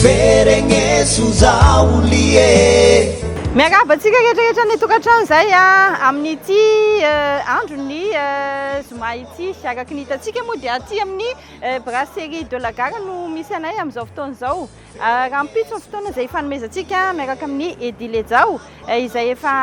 Feregneso zaho lie. Miarahaba antsika rehetra rehetra any an-tokantrano izay amin'ity andron'ny zoma ity. Araka ny hitantsika moa dia aty amin'ny Brasserie de la Gare no misy anay amin'izao fotoana izao. Rahampitso ny fotoana izay hifanomezantsika miaraka amin'i Eddy Lejao izay efa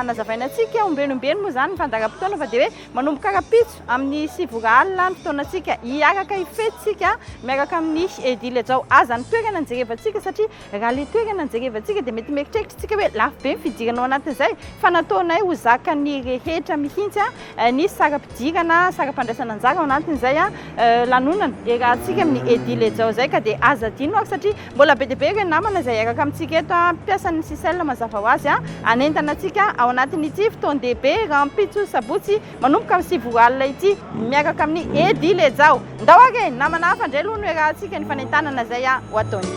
nazavaina antsika ombieny ombieny moa izany ny fandaharam-potoana fa dia hoe manomboka rahampitso amin'ny 9 ora alina ny fotoanantsika hiaraka hifety tsika miaraka amin'i Eddy Lejao. Aza ny toerana no jerevantsika satria raha ilay toerana no jerevantsika dia mety mieritreritra isika hoe lafo be ny fidirana ao anatin'izay fa nataonay ho zakan'ny rehetra mihitsy ny saram-pidirana, saram-pandraisana anjara ao anatin'izay lanonana iarahantsika amin'ny Eddy Lejao izay ka dia aza adino ary satria mbola be dia be ireo namana izay hiaraka amintsika eto, mpiasan'ny Sicel mazava ho azy, hanentana antsika ao anatin'ity fotoan-dehibe rahampitso sabotsy manomboka amin'ny 9 ora alina ity miaraka amin'ny Eddy Lejao. Ndao ary e! Namana hafa indray aloha no iarahantsika ny fanentanana izay ho ataony.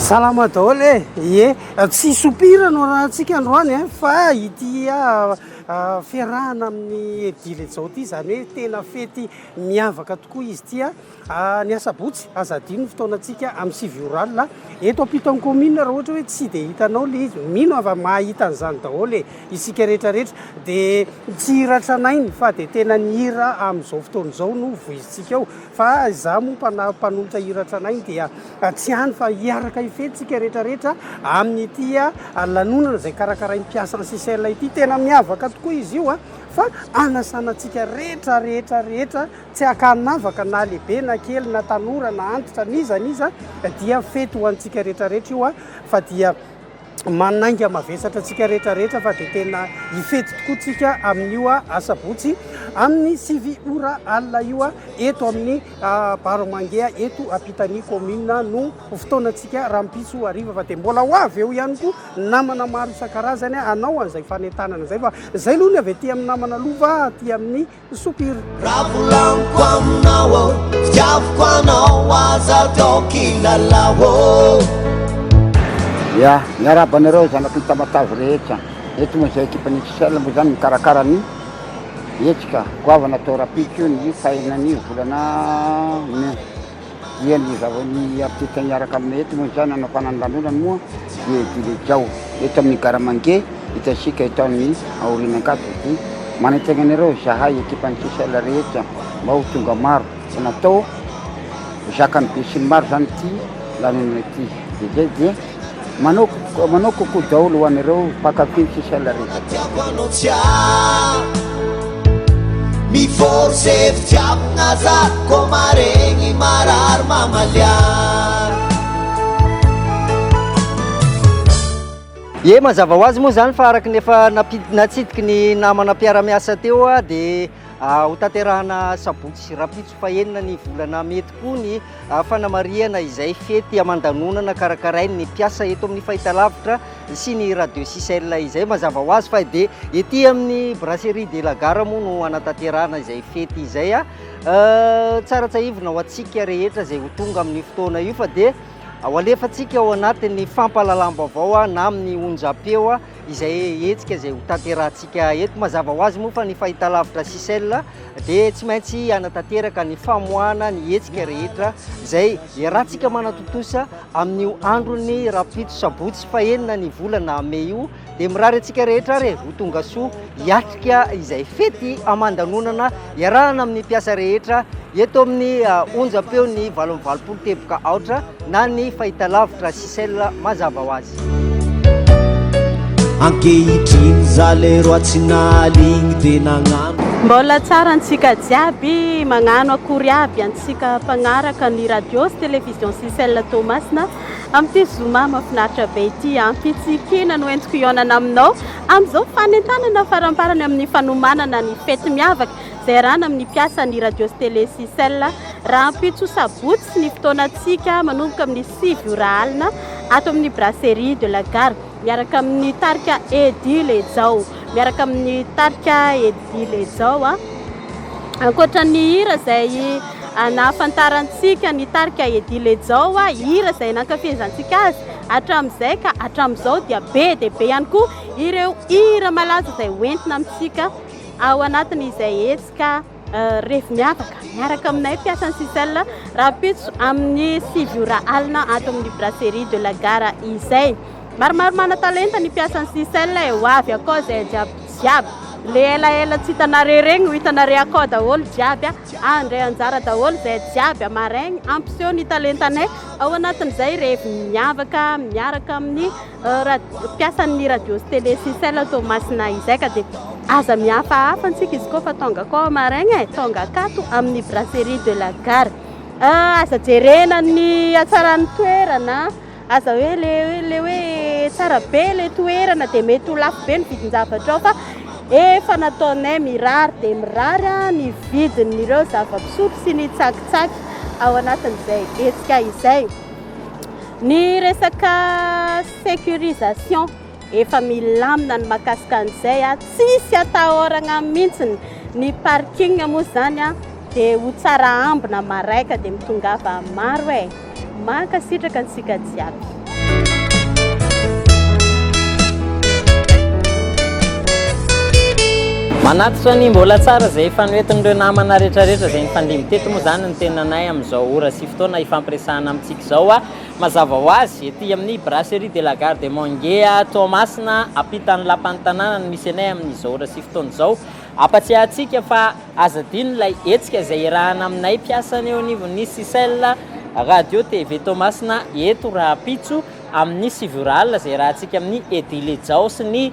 Salama daholo e! Ie, tsy soupir no arahantsika androany e, fa ity fiarahana amin'ny Eddy Lejao ity, izany hoe tena fety miavaka tokoa izy ity. Ny asabotsy, aza adino ny fotoanantsika amin'ny 9 ora alina eto ampitan'ny commune raha ohatra hoe tsy dia hitanao ilay izy, mino aho fa mahita an'izany daholo e, isika rehetra rehetra, dia tsy hira tranainy fa dia tena ny hira amin'izao fotoana izao no voizintsika ao, fa izaho moa mpana- mpanolotra hira tranainy dia tsy any fa hiaraka hifety isika rehetra rehetra amin'ity lanonana izay karakarain'ny mpiasan'ny Sicel ity, tena miavaka tokoa izy io fa anasana antsika rehetra rehetra rehetra. Tsy ankanavaka na lehibe na kely na tanora na antitra n'iza n'iza dia fety ho antsika rehetra rehetra io fa dia manainga mavesatra antsika rehetra rehetra fa dia tena hifety tokoa tsika amin'io asabotsy amin'ny 9 ora alina io eto amin'ny Baro Mangea eto ampitan'ny commune no fotoanantsika rahampitso hariva fa dia mbola ho avy eo ihany koa namana maro isan-karazany hanao an'izay fanentanana izay fa izay aloha ny avy aty amin'ny namana lova aty amin'ny Soupir. Raha volaniko aminao ô, fitiaviko anao aza atao kilalao ô. Ya, miarahaba anareo zanaky ny Tamatave rehetra. Eto moa izay ekipan'ny XL moa izany mikarakara ny hetsika goavana atao rahampitso ny fahenan'ny volana mai. Dia ny zava ny artiste miaraka aminay eto moa izany hanafana ny lanonana moa dia Edilejao eto amin'ny gara Mange hitantsika eto amin'ny aoriana Ankatso dia manantena anareo izahay ekipan'ny Seychelles rehetra mba ho tonga maro fa natao zakan'ny be sy ny maro izany ity lanonana ity dia izay dia manao manao coucou daholo ho anareo mpankafy ny Seychelles rehetra. Tiako anao tsy Mi-force fitiavagna za ko maregny marary mamalia. Ie, mazava ho azy moa izany fa araka ny efa natsidiky ny namana mpiara-miasa teo dia hotanterahana sabotsy rahampitso fahenina ny volana mey tokoa ny fanamarihana izay fety aman-danonana karakarain'ny mpiasa eto amin'ny fahitalavitra sy ny radio Sicel izay. Mazava ho azy fa dia ety amin'ny Brasserie de la Gare moa no hanatanterahana izay fety izay. Tsara tsahivina ho antsika rehetra izay ho tonga amin'ny fotoana io fa dia ho alefantsika ao anatin'ny fampahalalam-baovao na amin'ny onjam-peo izay hetsika izay ho tanterahantsika eto. Mazava ho azy moa fa ny fahitalavitra Sicel dia tsy maintsy hanatanteraka ny famoahana ny hetsika rehetra izay iarahantsika manatontosa amin'io andron'ny rahampitso sabotsy fahenina ny volana mey io. Dia mirary antsika rehetra ary e, ho tonga soa hiatrika izay fety aman-danonana iarahana amin'ny mpiasa rehetra eto amin'ny onjam-peon'ny 88 teboka aotra na ny fahitalavitra Sicel mazava ho azy. Ankehitriny za leroa tsy nahaligny de nagnano. Mbola tsara antsika jiaby, magnano akory aby antsika mpagnaraka ny radio sy télévision Sicel Toamasina amin'ity zoma mahafinaritra be ity. Ampitsikiana no entiko hihaonana aminao amin'izao fanentanana faramparany amin'ny fanomanana ny fety miavaka izay iarahana amin'ny mpiasan'ny radio sy télé Sicel rahampitso sabotsy ny fotoanantsika manomboka amin'ny 9 ora alina ato amin'ny Brasserie de la Gare miaraka amin'ny tarika Eddy Lejao miaraka amin'ny tarika Eddy Lejao a. Ankoatra ny hira izay nahafantarantsika ny tarika Eddy Lejao a, hira izay nankafizantsika azy hatramin'izay ka hatramin'izao dia be dia be ihany koa ireo hira malaza izay hoentina amintsika. ao anatin'izay hetsika revy miavaka miaraka aminay mpiasan'ny Sicel rahampitso amin'ny 9 ora alina ato amin'ny Brasserie de la Gare izay. Maromaro manan-talenta ny mpiasan'ny Sicel e, ho avy akao izay jiaby jiaby. Le elaela tsy hitanareo regny ho hitanareo akao daholo jiaby a, handray anjara daholo izay jiaby amaraigny hampiseho ny talentanay ao anatin'izay revy miavaka miaraka amin'ny mpiasan'ny radio sy télé Sicel Toamasina izay ka dia aza mihafahafa antsika izy koa fa tonga koa maraigna e, tonga akato amin'ny Brasserie de la Gare. Aza jerena ny hatsaran'ny toerana, aza hoe le le hoe tsara be le toerana dia mety ho lafo be ny vidin-javatra ao fa efa nataonay mirary dia mirary ny vidin'ireo zava-pisotro sy ny tsakitsaky ao anatin'izay hetsika izay. Ny resaka sécurisation, efa milamina ny mahakasika an'izay, tsisy atahoragna mihitsiny. Ny parking moa izany dia ho tsara ambina maraika dia mitongava maro e. Mankasitraka antsika jiaby. Manatitra ny mbola tsara izay efa noentin'ireo namana rehetrarehetra izay nifandimby teto moa izany ny tenanay amin'izao ora sy fotoana ifampiresahana amintsika izao. Mazava ho azy, ety amin'ny Brasserie de la Gare de Mangué Toamasina, ampitan'ny lapan'ny tanàna no misy anay amin'izao ora sy fotoana izao. Ampatsiahy antsika fa aza adino ilay hetsika izay iarahana aminay mpiasany eo anivon'ny Sicel Radio TV Toamasina eto rahampitso amin'ny 9 ora alina izay iarahantsika amin'ny Eddy Lejao sy ny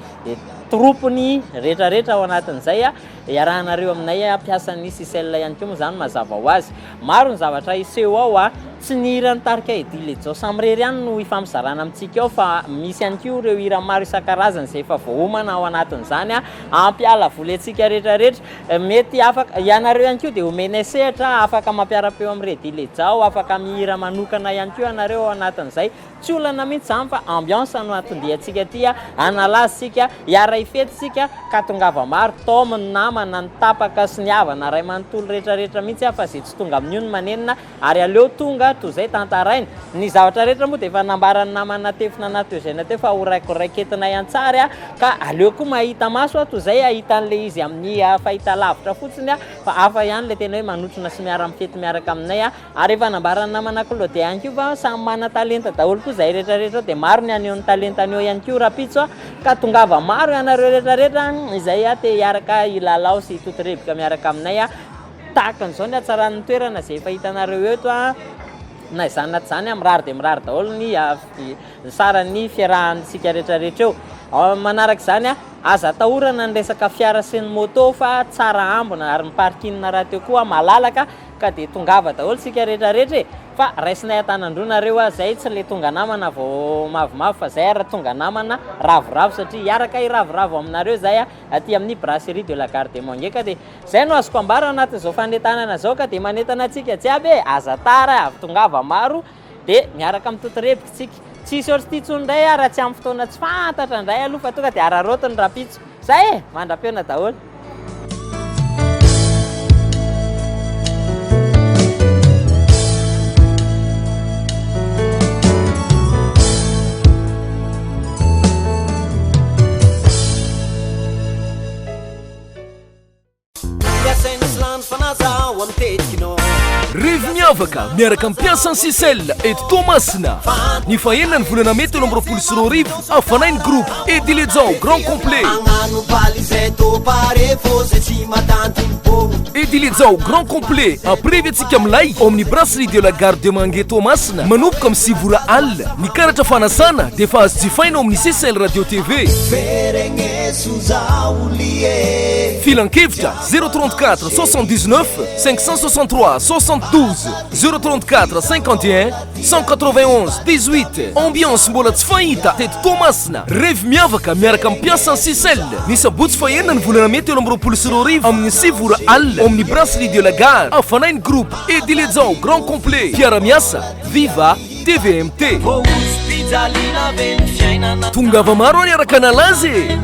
troupe-ny rehetrarehetra ao anatin'izay. Iarahanareo aminay mpiasan'ny Sicel ihany koa moa izany mazava ho azy. Maro ny zavatra hiseho ao a! Tsy ny hiran'ny tarika Eddy Lejao samirery ihany no hifampizarana amintsika ao fa misy ihany koa ireo hira maro isan-karazany izay efa voaomana ao anatin'izany a! Hampiala voly antsika rehetrarehetra. Mety afaka, ianareo ihany koa dia omenay sehatra afaka mampiara-peo amin'i Eddy Lejao, afaka mihira manokana ihany koa ianareo ao anatin'izay. Tsy olana mihitsy izany fa ambiance no anton-diantsika aty a, hanalaza isika, hiara-hifety isika ka tongava maro, taomy ny namana, ny tapaka sy ny havana ray manontolo rehetra rehetra mihitsy a, fa izay tsy tonga amin'io no manenina ary aleo tonga toy izay tantaraina. Ny zavatra rehetra moa dia efa nambaran'ny namana Tefina na Eugène teo fa ho raiketinay an-tsary a, ka aleo koa mahita maso a, toy izay hahita an'ilay izy amin'ny fahitalavitra fotsiny a, fa hafa ihany ilay tena hoe manotrona sy miara-mifety miaraka aminay a. Ary efa nambaran'ny namana Claude ihany koa fa samy manan-talenta daholo koa izahay rehetra rehetra ao dia maro ny haneho ny talentany eo ihany koa rahampitso a! Ka tongava maro ianareo rehetra rehetra izay te hiaraka hilalao sy hitotorebika miaraka aminay a! Tahaka an'izao ny hatsaran'ny toerana izay efa hitanareo eto a! Na izany na tsy izany a, mirary dia mirary daholo ny saran'ny fiarahantsika rehetra rehetra eo. Manaraka izany a, aza atahorana ny resaka fiara sy ny moto fa tsara ambina ary ny parking rahateo koa malalaka. Ka dia tongava daholo tsika rehetra rehetra e! Fa raisinay antanandroa nareo a, zay tsy le tonga namana vao mavomavo fa zay ary tonga namana ravoravo satria hiaraka hiravoravo aminareo zay a aty amin'ny brasserie de la gare de Mangué ka dia zay no azoko ambara ao anatin'izao fanentanana zao ka dia manentana antsika jiaby e! Aza tara avy tongava maro dia miaraka mitotorebika tsika. Tsy hisy ohatr'ity intsony indray aho raha tsy amin'ny fotoana tsy fantatra indray aloha fa tonga dia araraotiny rahampitso. Zay e! Mandra-pihaona daholo. Revy miavaka miaraka amin'ny mpiasan'ny Sicel eto Toamasina. Ny fahenina ny volana mey 2023, hafanain'ny groupe Eddy Lejao Grand Complet. Eddy Lejao Grand Complet hampirevy antsika milay ao amin'ny Brasserie de la Gare de Mangué Toamasina manomboka amin'ny 9 ora alina. Ny karatra fanasana dia efa azo jifaina ao amin'ny Sicel Radio TV. Filankevitra, 034 79 563 72, 034 51 191 18. Ambiance mbola tsy fahita teto Toamasina. Revy miavaka miaraka amin'ny mpiasan'ny Sicel. Ny sabotsy fahenina ny volana mey 2023 amin'ny 9 ora alina ao amin'ny Brasserie de la Gare. Hafanain'ny groupe Eddy Lejao Grand Complet. Mpiara-miasa, Viva. TVMT. Tongava maro ary araka analazy e!